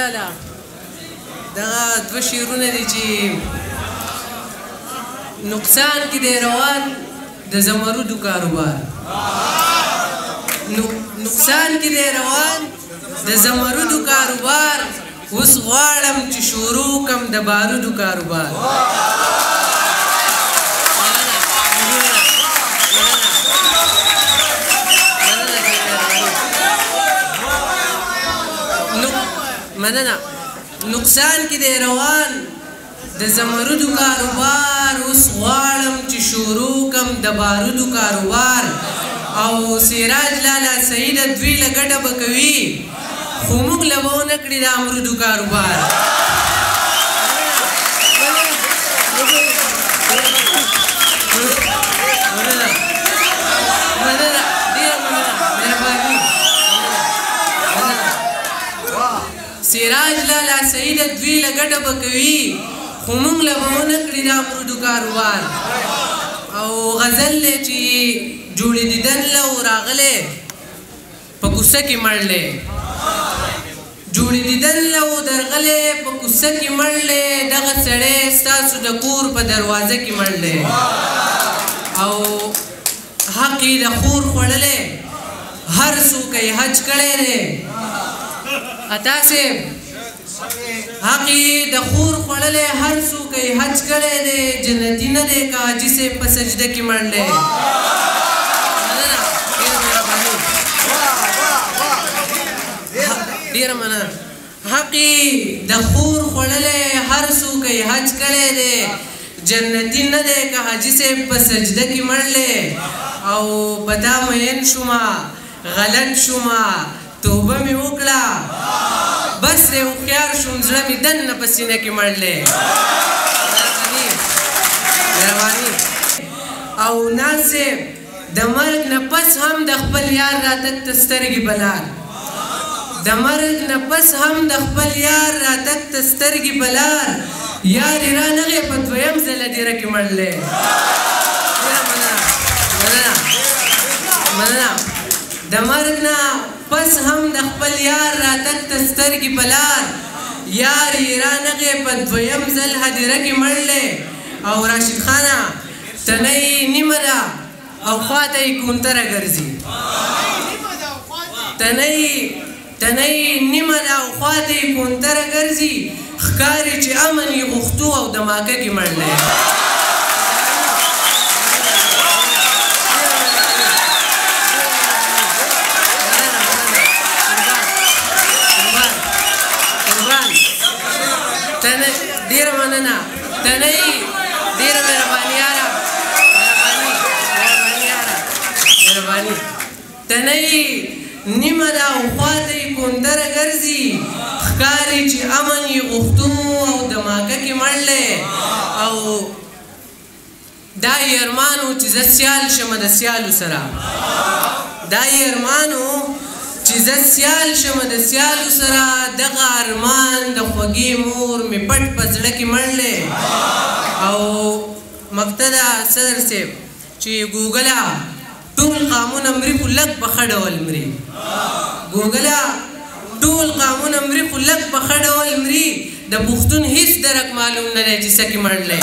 لالا دغه دوه شعرونه دي چې نقصان کې دی روان د زمرودو کاروبار، نقصان کې دی روان د زمرودو کاروبار، اوس غواړم چې شروع کم د بارودو کاروبار. مننه. نقصان کې دی روان د زمرودو کاروبار، اوس غواړم چې شروع کم د بارودو کاروبار. او سراج لالا صحیح ده، دوی له ګټه به کوي، خو موږ له به ونه کړي د امرودو کاروبار. مننه مننه، ډېره مننه، مهرباني. سراج لالا صحیح ده، دوی له ګټه به کوي، خو موږ له به ونه کړي د امرودو کاروبار. او غزل دی چې جوړې دیدن له راغلی په کوڅه کې مړ دی، جوړې دیدن له درغلی په کوڅه کې مړ دی، دغه سړی ستاسو د کور په دروازه کې مړ دی. او حق یې د خور خوړلی، هر څوک یې حج کړی دی. عطا صاحب حق یې د خور خوړلی، هر څوک یې حج کړی دی، جنتي نه دی که حاجي صاحب په سجده کې مړ دی. مننه، ډېره مهرباني، ډېره مننه. حق یې د خور خوړلی، هر څوک یې حج کړی دی، جنتي نه دی که حاجي صاحب په سجده کې مړ دی. او په تا مین شومه، غلط شومه، توبه مې وکړه، بس دی هوښیار شوم، زړه مې دننه په سینه کې مړ دی. مهرباني مهرباني. او ناز صاحب د مرګ نه پس هم د خپل یار راتګ ته سترګې په لار، د مرګ نه پس هم د خپل یار راتګ ته سترګې په لار، یار یې رانغی په دویم ځل هدیره کې مړ دی. ډېره مننه مننه مننه. د مرګ نه پس هم د خپل یار راتګ ته سترګې په لار، یار یې رانغی په دویم ځل هدیره کې مړ دی. او راشد خانه تنه یې نیمه ده او خواته یې کونتره ګرځي، تنه یې نیمه ده او خواته یې کونتره ګرځي، ښکاري چې امن یې غوښتو او دماکه کې مړ دی. ډېره مننه تنه یې، ډېره مهرباني یاره، مهرباني مهرباني یاره، مهرباني. تنه یې نیمه ده او خواته یې کونتره ګرځي، ښکاري چې امن یې غوښتو او دماکه کې مړ دی. او دا یې ارمان و چې زه سیال شمه د سیالو سره، دا یې ارمان و چې زه سیال شمه د سیالو سره، دغه ارمان د خوږې مور مې پټ په زړه کې مړ دی. او مقتدا صدر صاحب چې ګوګله ټول قامونه مري خو لږ په ښه ډول مري، ګوګله ټول قامونه مري خو لږ په ښه ډول مري، د پښتون هیڅ درک معلوم نه دی چې څه کې مړ دی.